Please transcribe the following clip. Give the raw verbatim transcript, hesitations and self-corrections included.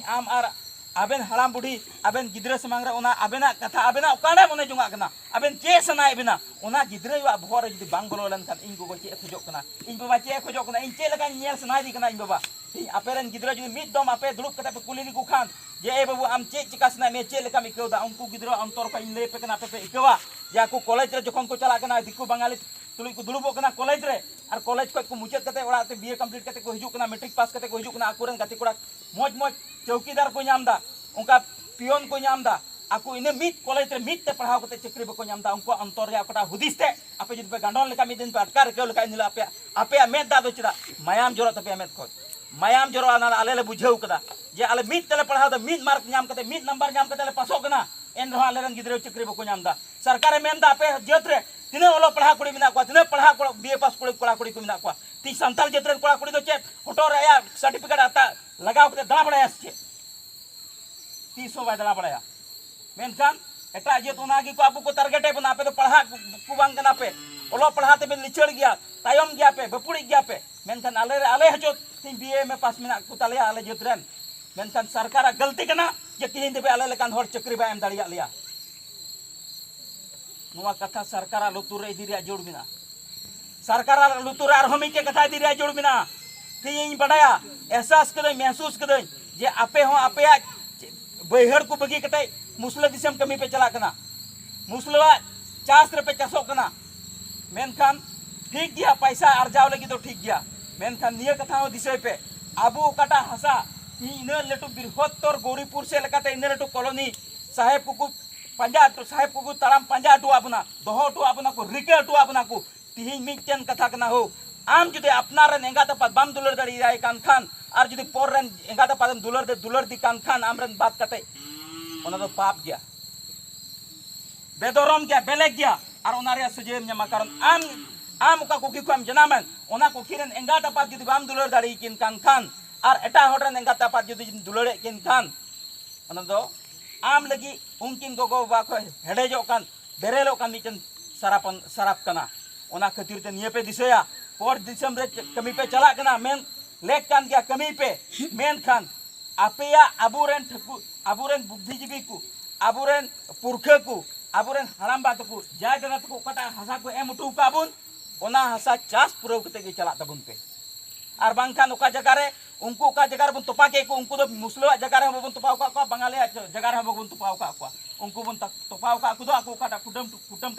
ᱟᱢ ᱟᱨ ᱟᱵᱮᱱ ᱦᱟᱲᱟᱢ ᱵᱩᱰᱷᱤ, ᱟᱵᱮᱱ ᱜᱤᱫᱽᱨᱟᱹ ᱥᱟᱢᱟᱝ ᱨᱮ ᱚᱱᱟ ᱟᱵᱮᱱᱟᱜ ᱠᱟᱛᱷᱟ, ᱟᱵᱮᱱᱟᱜ ᱚᱠᱟᱨᱮ ᱢᱚᱱᱮ ᱡᱚᱝᱟᱜ ᱠᱟᱱᱟ, ᱟᱵᱮᱱ ᱪᱮᱫ ᱥᱟᱱᱟᱭᱮᱫ ᱵᱮᱱᱟ, ᱚᱱᱟ ᱜᱤᱫᱽᱨᱟᱹᱣᱟᱜ ᱵᱚᱦᱚᱜ ᱨᱮ ᱡᱩᱫᱤ ᱵᱟᱝ ᱵᱚᱞᱚ ᱞᱮᱱᱠᱷᱟᱱ, ᱤᱧ ᱜᱚᱜᱚ ᱪᱮᱫ ᱮ ᱠᱷᱚᱡᱚᱜ ᱠᱟᱱᱟ, ᱤᱧ ᱵᱟᱵᱟ ᱪᱮᱫ ᱮ ᱠᱷᱚᱡᱚᱜ ᱠᱟᱱᱟ, ᱤᱧ ᱪᱮᱫ ᱞᱮᱠᱟᱧ ᱧᱮᱞ ᱥᱟᱱᱟᱭᱮᱫᱮ ᱠᱟᱱᱟ ᱤᱧ ᱵᱟᱵᱟ᱾ ᱛᱮᱦᱮᱧ ᱟᱯᱮ ᱨᱮᱱ ᱜᱤᱫᱽᱨᱟᱹ ᱡᱩᱫᱤ ᱢᱤᱫ ᱫᱚᱢ ᱟᱯᱮ ᱫᱩᱲᱩᱵ ᱠᱟᱛᱮ ᱯᱮ ᱠᱩᱞᱤ ᱞᱮᱠᱚ ᱠᱷᱟᱱ ᱡᱮ, "ᱮ ᱵᱟᱹᱵᱩ, ᱟᱢ ᱪᱮᱫ ᱪᱮᱠᱟ ᱥᱟᱱᱟᱭᱮᱫ ᱢᱮᱭᱟ, ᱪᱮᱫ ᱞᱮᱠᱟᱢ ᱟᱹᱭᱠᱟᱹᱣ ᱮᱫᱟ?" ᱩᱱᱠᱩ ᱜᱤᱫᱽᱨᱟᱹ ᱚᱱᱛᱚᱨ ᱠᱷᱚᱱ ᱤᱧ ᱞᱟᱹᱭ ᱟᱯᱮ ᱠᱟᱱᱟ, ᱟᱯᱮ ᱯᱮ ᱟᱹᱭᱠᱟᱹᱣᱟ ᱡᱮ ᱟᱠᱚ ᱠᱚᱞᱮᱡᱽ ᱨᱮ ᱡᱚᱠᱷᱚᱱ ᱠᱚ ᱪᱟᱞᱟᱜ ᱠᱟᱱᱟ, ᱫᱤᱠᱩ ᱵᱟᱝᱟᱞᱤ ᱛᱩᱞᱩᱡ ᱠᱚ ᱫᱩᱲᱩᱵᱚᱜ ᱠᱟᱱᱟ ᱠᱚᱞᱮᱡᱽ ᱨᱮ, ᱟᱨ ᱠᱚᱞᱮᱡᱽ ᱠᱷᱚᱱ ᱠᱚ ᱢᱩᱪᱟᱹᱫ ᱠᱟᱛᱮ ᱚᱲᱟᱜ ᱛᱮ ᱵᱤ ᱮ ᱠᱚᱢᱯᱞᱤᱴ ᱠᱟᱛᱮ ᱠᱚ ᱦᱤᱡᱩᱜ ᱠᱟᱱᱟ, ᱢᱮᱴᱨᱤᱠ ᱯᱟᱥ ᱠᱟᱛᱮ ᱠᱚ ᱦᱤᱡᱩᱜ ᱠᱟᱱᱟ, ᱟᱠᱚᱨᱮᱱ ᱜᱟᱛᱮ ᱠᱚᱲᱟ ᱢᱚᱡᱽ ᱢᱚᱡᱽ ᱪᱚᱣᱠᱤᱫᱟᱨ ᱠᱚ ᱧᱟᱢ ᱮᱫᱟ, ᱚᱱᱠᱟ ᱯᱤᱭᱚᱱ ᱠᱚ ᱧᱟᱢ ᱮᱫᱟ, ᱟᱠᱚ ᱤᱱᱟᱹ ᱢᱤᱫ ᱠᱚᱞᱮᱡᱽ ᱨᱮ ᱢᱤᱫ ᱛᱮ ᱯᱟᱲᱦᱟᱣ ᱠᱟᱛᱮ ᱪᱟᱹᱠᱨᱤ ᱵᱟᱠᱚ ᱧᱟᱢ ᱮᱫᱟ᱾ ᱩᱱᱠᱩᱣᱟᱜ ᱚᱱᱛᱚᱨ ᱨᱮᱭᱟᱜ ᱚᱠᱟᱴᱟᱜ ᱦᱩᱫᱤᱥ ᱛᱮ ᱟᱯᱮ ᱡᱩᱫᱤ ᱯᱮ ᱜᱟᱸᱰᱚᱱ ᱞᱮᱠᱟ ᱢᱤᱫ ᱫᱤᱱ ᱯᱮ ᱟᱴᱠᱟᱨ ᱟᱹᱭᱠᱟᱹᱣ ᱞᱮᱠᱷᱟᱱ, ᱮᱱ ᱦᱤᱞᱳᱜ ᱟᱯᱮᱭᱟᱜ, ᱟᱯᱮᱭᱟᱜ ᱢᱮᱫ ᱫᱟᱜ ᱫᱚ ᱪᱮᱫᱟᱜ ᱢᱟᱭᱟᱢ ᱡᱚᱨᱚᱜ ᱛᱟᱯᱮᱭᱟ? ᱢᱮᱫ ᱠᱷᱚᱱ ᱢᱟᱭᱟᱢ ᱡᱚᱨᱚᱜᱼᱟ, ᱚᱱᱟ ᱟᱞᱮ ᱞᱮ ᱵᱩᱡᱷᱟᱹᱣ ᱠᱟᱫᱟ ᱡᱮ ᱟᱞᱮ ᱢᱤᱫ ᱛᱮᱞᱮ ᱯᱟᱲᱦᱟᱣ ᱮᱫᱟ, ᱢᱤᱫ ᱢᱟᱨᱠ ᱧᱟᱢ ᱠᱟᱛᱮ, ᱢᱤᱫ ᱱᱟᱢᱵᱟᱨ ᱧᱟᱢ ᱠᱟᱛᱮ ᱞᱮ ᱯᱟᱥᱚᱜ ᱠᱟᱱᱟ, ᱮᱱ ᱨᱮᱦᱚᱸ ᱟᱞᱮ ᱨᱮᱱ ᱜᱤᱫᱽᱨᱟᱹ ᱪᱟᱹᱠᱨᱤ ᱵᱟᱠᱚ ᱧᱟᱢ ᱮᱫᱟ᱾ ᱥᱚᱨᱠᱟᱨᱮ ᱢᱮᱱ ᱮᱫᱟ, ᱟᱯᱮ ᱡᱟᱹᱛ ᱨᱮ ᱛᱤᱱᱟᱹᱜ ᱚᱞᱚᱜ ᱯᱟᱲᱦᱟᱣ ᱠᱩᱲᱤ ᱢᱮᱱᱟᱜ ᱠᱚᱣᱟ, ᱛᱤᱱᱟᱹᱜ ᱯᱟᱲᱦᱟᱣ ᱠᱚᱲᱟ, ᱵᱤ ᱮ ᱯᱟᱥ ᱠᱩᱲᱤ, ᱠᱚᱲᱟ ᱠᱩᱲᱤ ᱠᱚ ᱢᱮᱱᱟᱜ ᱠᱚᱣᱟ? ᱛᱤᱦᱤᱧ ᱥᱟᱱᱛᱟᱲ ᱡᱟᱹᱛ ᱨᱮᱱ ᱠᱚᱲᱟ ᱠᱩᱲᱤ ᱫᱚ ᱪᱮᱫ ᱦᱚᱴᱚᱜ ᱨᱮ ᱟᱭᱟᱜ ᱥᱟᱨᱴᱤᱯᱷᱤᱠᱮᱴ ᱟᱛᱟ ᱞᱟᱜᱟᱣ ᱠᱟᱛᱮ ᱫᱟᱬᱟ ᱵᱟᱲᱟᱭᱟ ᱥᱮ ᱪᱮᱫ? ᱛᱤᱥ ᱦᱚᱸ ᱵᱟᱭ ᱫᱟᱬᱟ ᱵᱟᱲᱟᱭᱟ᱾ ᱢᱮᱱᱠᱷᱟᱱ ᱮᱴᱟᱜ ᱡᱟᱹᱛ ᱚᱱᱟ ᱜᱮᱠᱚ ᱟᱵᱚ ᱠᱚ ᱴᱟᱨᱜᱮᱴᱮᱫ ᱵᱚᱱᱟ, "ᱟᱯᱮ ᱫᱚ ᱯᱟᱲᱦᱟᱜ ᱠᱚ ᱵᱟᱝ ᱠᱟᱱᱟ ᱯᱮ, ᱚᱞᱚᱜ ᱯᱟᱲᱦᱟᱜ ᱛᱮᱵᱮᱱ ᱞᱤᱪᱟᱹᱲ ᱜᱮᱭᱟ, ᱛᱟᱭᱚᱢ ᱜᱮᱭᱟ ᱯᱮ, ᱵᱟᱹᱯᱩᱲᱤᱡ ᱜᱮᱭᱟ ᱯᱮ", ᱢᱮᱱᱠᱷᱟᱱ ᱟᱞᱮ ᱟᱞᱮ ᱦᱚᱪᱚ ᱛᱮᱦᱮᱧ ᱵᱤ ᱮ ᱮᱢ ᱮ ᱯᱟᱥ ᱢᱮᱱᱟᱜ ᱠᱚ ᱛᱟᱞᱮᱭᱟ ᱟᱞᱮ ᱡᱟᱹᱛ ᱨᱮᱱ, ᱢᱮᱱᱠᱷᱟᱱ ᱥᱚᱨᱠᱟᱨᱟᱜ ᱜᱟᱹᱞᱛᱤ ᱠᱟᱱᱟ ᱡᱮ ᱛᱮᱦᱮᱧ ᱫᱷᱟᱹᱵᱤᱡ ᱟᱞᱮ ᱞᱮᱠᱟᱱ ᱦᱚᱲ ᱪᱟᱹᱠᱨᱤ ᱵᱟᱭ ᱮᱢ ᱫᱟᱲᱮᱭᱟᱜ ᱞᱮᱭᱟ᱾ ᱱᱚᱣᱟ ᱠᱟᱛᱷᱟ ᱥᱚᱨᱠᱟᱨᱟᱜ ᱞᱩᱛᱩᱨ ᱨᱮ ᱤᱫᱤ ᱨᱮᱭᱟᱜ ᱡᱟᱹᱨᱩᱲ ᱢᱮᱱᱟᱜᱼᱟ᱾ ᱥᱚᱨᱠᱟᱨᱟᱜ ᱞᱩᱛᱩᱨ ᱨᱮ ᱟᱨᱦᱚᱸ ᱢᱤᱫᱴᱮᱡ ᱠᱟᱛᱷᱟ ᱤᱫᱤ ᱨᱮᱭᱟᱜ ᱡᱟᱹᱨᱩᱲ ᱢᱮᱱᱟᱜᱼᱟ᱾ ᱛᱮᱦᱮᱧ ᱤᱧ ᱵᱟᱰᱟᱭᱟ, ᱮᱦᱥᱟᱥ ᱠᱟᱹᱫᱟᱹᱧ, ᱢᱮᱦᱥᱩᱥ ᱠᱟᱹᱫᱟᱹᱧ ᱡᱮ ᱟᱯᱮ ᱦᱚᱸ ᱟᱯᱮᱭᱟᱜ ᱵᱟᱹᱭᱦᱟᱹᱲ ᱠᱚ ᱵᱟᱹᱜᱤ ᱠᱟᱛᱮ ᱢᱩᱥᱞᱟᱹ ᱫᱤᱥᱚᱢ ᱠᱟᱹᱢᱤ ᱯᱮ ᱪᱟᱞᱟᱜ ᱠᱟᱱᱟ, ᱢᱩᱥᱞᱟᱹᱣᱟᱜ ᱪᱟᱥ ᱨᱮᱯᱮ ᱪᱟᱥᱚᱜ ᱠᱟᱱᱟ᱾ ᱢᱮᱱᱠᱷᱟᱱ ᱴᱷᱤᱠ ᱜᱮᱭᱟ, ᱯᱟᱭᱥᱟ ᱟᱨᱡᱟᱣ ᱞᱟᱹᱜᱤᱫ ᱫᱚ ᱴᱷᱤᱠ ᱜᱮᱭᱟ, ᱢᱮᱱᱠᱷᱟᱱ ᱱᱤᱭᱟᱹ ᱠᱟᱛᱷᱟ ᱦᱚᱸ ᱫᱤᱥᱟᱹᱭ ᱯᱮ, ᱟᱵᱚ ᱚᱠᱟᱴᱟᱜ ᱦᱟᱥᱟ ᱛᱮᱦᱮᱧ ᱤᱱᱟᱹ ᱞᱟᱹᱴᱩ ᱵᱨᱤᱦᱚᱛᱛᱚᱨ ᱜᱚᱣᱨᱤᱯᱩᱨ ᱥᱮᱫ ᱞᱮᱠᱟᱛᱮ ᱤᱱᱟᱹ ᱞᱟᱹᱴᱩ ᱠᱚᱞᱚᱱᱤ ᱥᱟᱦᱮᱵ ᱠᱚᱠᱚ ᱯᱟᱸᱡᱟ ᱦᱚᱴᱚ, ᱥᱟᱦᱮᱵ ᱠᱚᱠᱚ ᱛᱟᱲᱟᱢ ᱯᱟᱸᱡᱟ ᱦᱚᱴᱚᱣᱟᱜ ᱵᱚᱱᱟ, ᱫᱚᱦᱚ ᱦᱚᱴᱚᱣᱟᱜ ᱵᱚᱱᱟ ᱠᱚ, ᱨᱤᱠᱟᱹ ᱦᱚᱴᱚᱣᱟᱜ ᱵᱚᱱᱟ ᱠᱚ᱾ ᱛᱤᱦᱤᱧ ᱢᱤᱫᱴᱮᱱ ᱠᱟᱛᱷᱟ ᱠᱟᱱᱟ ᱦᱳ, ᱟᱢ ᱡᱩᱫᱤ ᱟᱯᱱᱟᱨ ᱨᱮᱱ ᱮᱸᱜᱟᱛ ᱟᱯᱟᱛ ᱵᱟᱢ ᱫᱩᱞᱟᱹᱲ ᱫᱟᱲᱮᱭᱟᱭ ᱠᱟᱱ ᱠᱷᱟᱱ, ᱟᱨ ᱡᱩᱫᱤ ᱯᱚᱨ ᱨᱮᱱ ᱮᱸᱜᱟᱛ ᱟᱯᱟᱛ ᱮᱢ ᱫᱩᱞᱟᱹᱲ ᱫᱮ, ᱫᱩᱞᱟᱹᱲ ᱫᱮ ᱠᱟᱱ ᱠᱷᱟᱱ ᱟᱢ ᱨᱮᱱ ᱵᱟᱫ ᱠᱟᱛᱮ, ᱚᱱᱟ ᱫᱚ ᱯᱟᱯ ᱜᱮᱭᱟ, ᱵᱮᱫᱚᱨᱚᱢ ᱜᱮᱭᱟ, ᱵᱮᱞᱮᱠ ᱜᱮᱭᱟ, ᱟᱨ ᱚᱱᱟ ᱨᱮᱭᱟᱜ ᱥᱟᱹᱡᱟᱹᱭᱮᱢ ᱧᱟᱢᱟ᱾ ᱠᱟᱨᱚᱱ ᱟᱢ, ᱟᱢ ᱚᱠᱟ ᱠᱩᱠᱷᱤ ᱠᱷᱚᱱ ᱮᱢ ᱡᱟᱱᱟᱢᱮᱱ, ᱚᱱᱟ ᱠᱩᱠᱷᱤ ᱨᱮᱱ ᱮᱸᱜᱟᱛ ᱟᱯᱟᱛ ᱡᱩᱫᱤ ᱵᱟᱢ ᱫᱩᱞᱟᱹᱲ ᱫᱟᱲᱮᱭᱟᱠᱤᱱ ᱠᱟᱱ ᱠᱷᱟᱱ, ᱟᱨ ᱮᱴᱟᱜ ᱦᱚᱲ ᱨᱮᱱ ᱮᱸᱜᱟᱛ ᱟᱯᱟᱛ ᱡᱩᱫᱤ ᱫᱩᱞᱟᱹᱲᱮᱫ ᱠᱤᱱ ᱠᱷᱟᱱ, ᱚᱱᱟ ᱫᱚ ᱟᱢ ᱞᱟᱹᱜᱤᱫ ᱩᱱᱠᱤᱱ ᱜᱚᱜᱚ ᱵᱟᱵᱟ ᱠᱷᱚᱱ ᱦᱮᱰᱮᱡᱚᱜ ᱠᱟᱱ, ᱵᱮᱨᱮᱞᱚᱜ ᱠᱟᱱ ᱢᱤᱫᱴᱮᱱ ᱥᱟᱨᱟᱯ, ᱥᱟᱨᱟᱯ ᱠᱟᱱᱟ᱾ ᱚᱱᱟ ᱠᱷᱟᱹᱛᱤᱨ ᱛᱮ ᱱᱤᱭᱟᱹ ᱯᱮ ᱫᱤᱥᱟᱹᱭᱟ, ᱯᱚᱨ ᱫᱤᱥᱚᱢ ᱨᱮ ᱠᱟᱹᱢᱤ ᱯᱮ ᱪᱟᱞᱟᱜ ᱠᱟᱱᱟ, ᱢᱮᱱ ᱞᱮᱠ ᱠᱟᱱ ᱜᱮᱭᱟ, ᱠᱟᱹᱢᱤ ᱯᱮ, ᱢᱮᱱᱠᱷᱟᱱ ᱟᱯᱮᱭᱟᱜ, ᱟᱵᱚᱨᱮᱱ ᱴᱷᱟᱹᱠᱩ ᱟᱵᱚᱨᱮᱱ ᱵᱩᱫᱽᱫᱷᱤᱡᱤᱵᱤ ᱠᱚ, ᱟᱵᱚᱨᱮᱱ ᱯᱩᱨᱠᱷᱟᱹ ᱠᱚ, ᱟᱵᱚᱨᱮᱱ ᱦᱟᱲᱟᱢᱵᱟ ᱛᱟᱠᱚ ᱡᱟᱭ ᱫᱟᱫᱟ ᱛᱟᱠᱚ ᱚᱠᱟᱴᱟᱜ ᱦᱟᱥᱟ ᱠᱚ ᱮᱢ ᱦᱚᱴᱚ ᱟᱠᱟᱫ ᱵᱚᱱ, ᱚᱱᱟ ᱦᱟᱥᱟ ᱪᱟᱥ ᱯᱩᱨᱟᱹᱣ ᱠᱟᱛᱮ ᱜᱮ ᱪᱟᱞᱟᱜ ᱛᱟᱵᱚᱱ ᱯᱮ᱾ ᱟᱨ ᱵᱟᱝᱠᱷᱟᱱ ᱚᱠᱟ ᱡᱟᱭᱜᱟ ᱨᱮ ᱩᱱᱠᱩ ᱚᱠᱟ ᱡᱟᱭᱜᱟ ᱨᱮᱵᱚᱱ ᱛᱚᱯᱟ ᱠᱮᱫ ᱠᱚ, ᱩᱱᱠᱩ ᱫᱚ ᱢᱩᱥᱞᱟᱹᱣᱟᱜ ᱡᱟᱭᱜᱟ ᱨᱮᱦᱚᱸ ᱵᱟᱵᱚᱱ ᱛᱚᱯᱟ ᱟᱠᱟᱫ ᱠᱚᱣᱟ, ᱵᱟᱝᱟᱞᱤᱭᱟᱜ ᱡᱟᱭᱜᱟ ᱨᱮᱦᱚᱸ ᱵᱟᱵᱚᱱ ᱛᱚᱯᱟ ᱟᱠᱟᱫ ᱠᱚᱣᱟ᱾ ᱩᱱᱠᱩ ᱵᱚᱱ ᱛᱟ- ᱛᱚᱯᱟ ᱟᱠᱟᱫ ᱠᱚᱫᱚ ᱟᱠᱚ ᱚᱠᱟᱴᱟᱜ ᱠᱩᱴᱟᱹᱢ ᱠᱩᱴᱟᱹᱢ